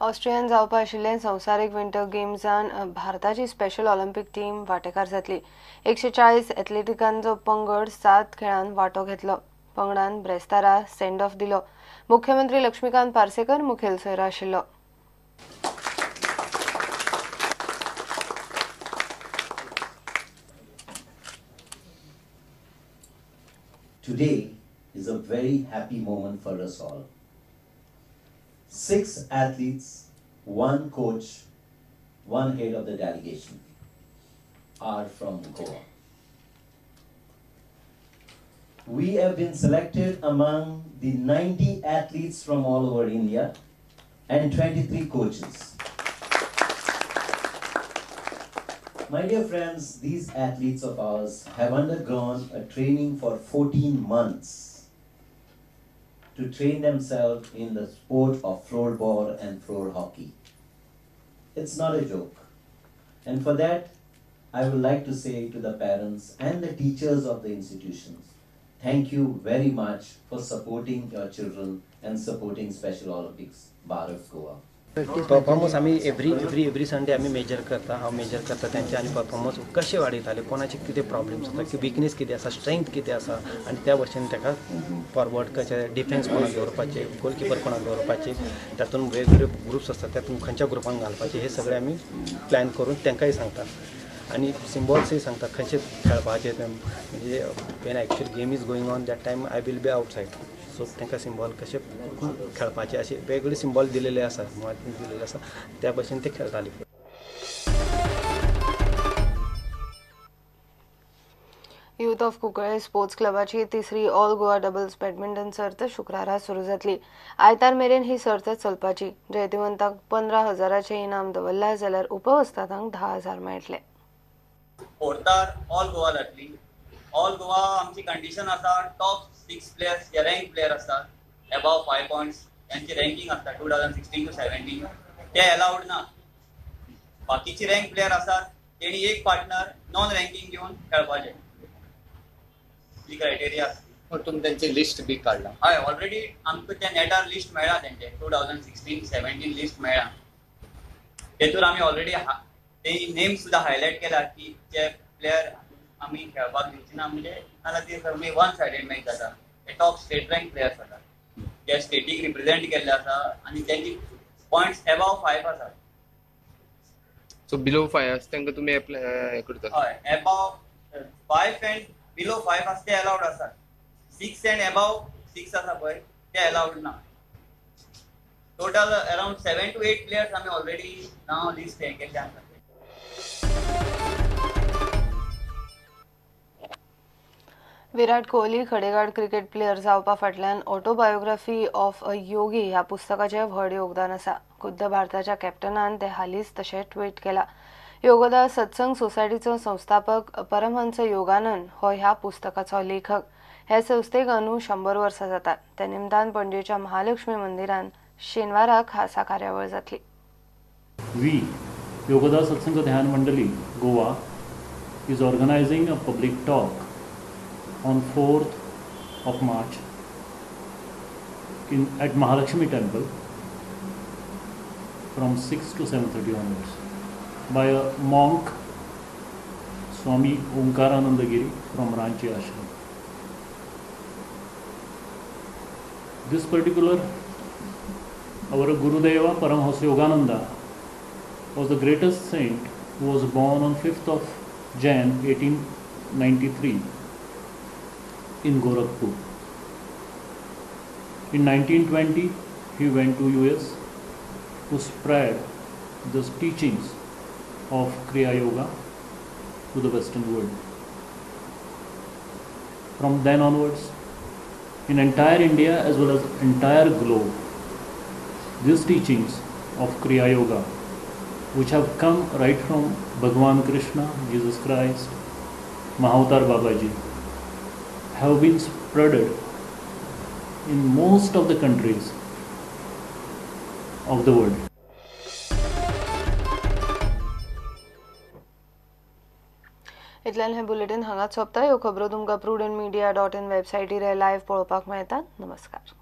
ऑस्ट्रियान जावपा आशिल्ले संवसारीक विंटर गेम्सान भारताची स्पेशल ऑलिम्पिक टीम वांटेकार जातली. 140 एथलेटिकांचो पंगड 7 खेळांत वांटो घेतलो. पंगडान ब्रेस्तारा सेंड ऑफ दिलो. मुख्यमंत्री लक्ष्मीकांत पार्सेकर मुखेल सोयरो आशिल्लो. Today is a very happy moment for us all. 6 athletes, 1 coach, 1 head of the delegation are from Goa. We have been selected among the 90 athletes from all over India and 23 coaches. My dear friends, these athletes of ours have undergone a training for 14 months to train themselves in the sport of floorball and floor hockey. It's not a joke. And for that, I would like to say to the parents and the teachers of the institutions, thank you very much for supporting your children and supporting Special Olympics Bharat Goa. Performance आमी every every every Sunday आमी major करता. हांव major करता तेंचे आनी performance कशें वाडयताले, कोणाचे कितें प्रॉब्लम्स आसा, की विकनेस कितें आसा, स्ट्रेंथ कितें आसा आनी त्या भशेन ताका फॉरवर्ड कशें डिफेन्स कोणाक दवरपाचें, गोलकिपर कोणाक दवरपाचें, तातूंत वेगवेगळे ग्रुप्स आसतात तातूंत खंयच्या ग्रुपान घालपाचें, हे सगळें आमी प्लॅन करून तांकांय सांगता आनी सिम्बॉल्सय सांगता खंयचे खेळपाचें. म्हणजे when actual game is going on that time I will be outside, so तांकां सिम्बॉल कशें खेळपाचें अशे वेगवेगळे सिम्बॉल दिलेले आसा, दिलेले आसा, त्या भशेन ते खेळटाले. युथ ऑफ कुंकळे स्पोर्ट्स क्लबाची तिसरी ऑल गोवा डबल्स बॅडमिंटन सर्त शुक्रारा सुरू जातली. आयतार मेरेन ही सर्त चलपाची. जैतिवंतांक 15,000 इनाम दवरला जाल्यार उपवस्तादांक 10,000 मेळटले. फोर्थार ऑल गोवा जातली. ऑल गोवा आमची कंडिशन आसा, टॉप 6 प्लेयर्स जे रँक प्लेयर आसतात एबाव 5 पॉयंट्स त्यांची रँकिंग आसता 2016 to 17, ते अलाउड ना. बाकीची रँक प्लेयर आसात तेणी एक पार्टनर नॉन रँकिंग घेवन खेळपाचें, ही क्रायटेरिया आसता. तुमी तेंची लिस्ट बी काडला? हय, ऑलरेडी आमकां त्या नेटार लिस्ट मेळ्ळा तेंचे 2016-17 लिस्ट मेळ्ळा. तेतूर आमी ऑलरेडी ते नेम सुद्दां हायलायट केला की जे प्लेयर आमी खेळपाक दिवची ना, म्हणजे नाल्यार ती सगळी वन सायडेड मॅच जाता. ते टॉप स्टेट रँक प्लेयर्स आसा जे स्टेटीक रिप्रेझेंट केल्ले आसा आनी तेंची पॉयंट्स एबाव 5 आसा. सो बिलो 5 आसा तांकां तुमी एप्लाय करता? हय, एबाव 5 एंड बिलो 5 आसा ते अलाउड आसात. 6 एंड एबाव 6 आसा पळय ते अलाउड ना. टोटल अराउंड 7 to 8 players आमी ऑलरेडी नांव लिस्ट हें केल्लें आसा. विराट कोहली खडेगाड क्रिकेट प्लेयर जावपा फाटल्यान ऑटोबायोग्राफी ऑफ अ योगी ह्या पुस्तकाचें व्हड योगदान आसा. खुद्द भारताच्या कॅप्टनान ते हालींच तशें ट्वीट केला. योगदा सत्संग सोसायटीचो संस्थापक परमहंस योगानंद हो ह्या पुस्तकाचो लेखक. हे संस्थेक अंदू 100 वर्सां जातात. त्या निमतान पणजेच्या महालक्ष्मी मंदिरान शेनवारा खासा कार्यावळ जातली. We Yogoda Satsang Dhyan Mandali Goa is organising a public talk on 4th of March at Mahalakshmi Temple from 6 to 7:30 onwards by a monk Swami Omkarananda Giri from Ranchi Ashram. This particular our Gurudeva Paramhansa Yogananda was the greatest saint who was born on 5th of Jan 1893 in Gorakhpur. In 1920, he went to US to spread the teachings of Kriya Yoga to the Western world. From then onwards, in entire India as well as entire globe, these teachings of Kriya Yoga, which have come right from Bhagwan Krishna, Jesus Christ, Mahavatar Babaji, have been spreaded in most of the countries of the world. इतल्यान हे bulletin हांगाच सोंपता. ह्यो खबरो तुमकां prudentmedia.in वेबसायटीर live पळोवपाक मेळटात. नमस्कार.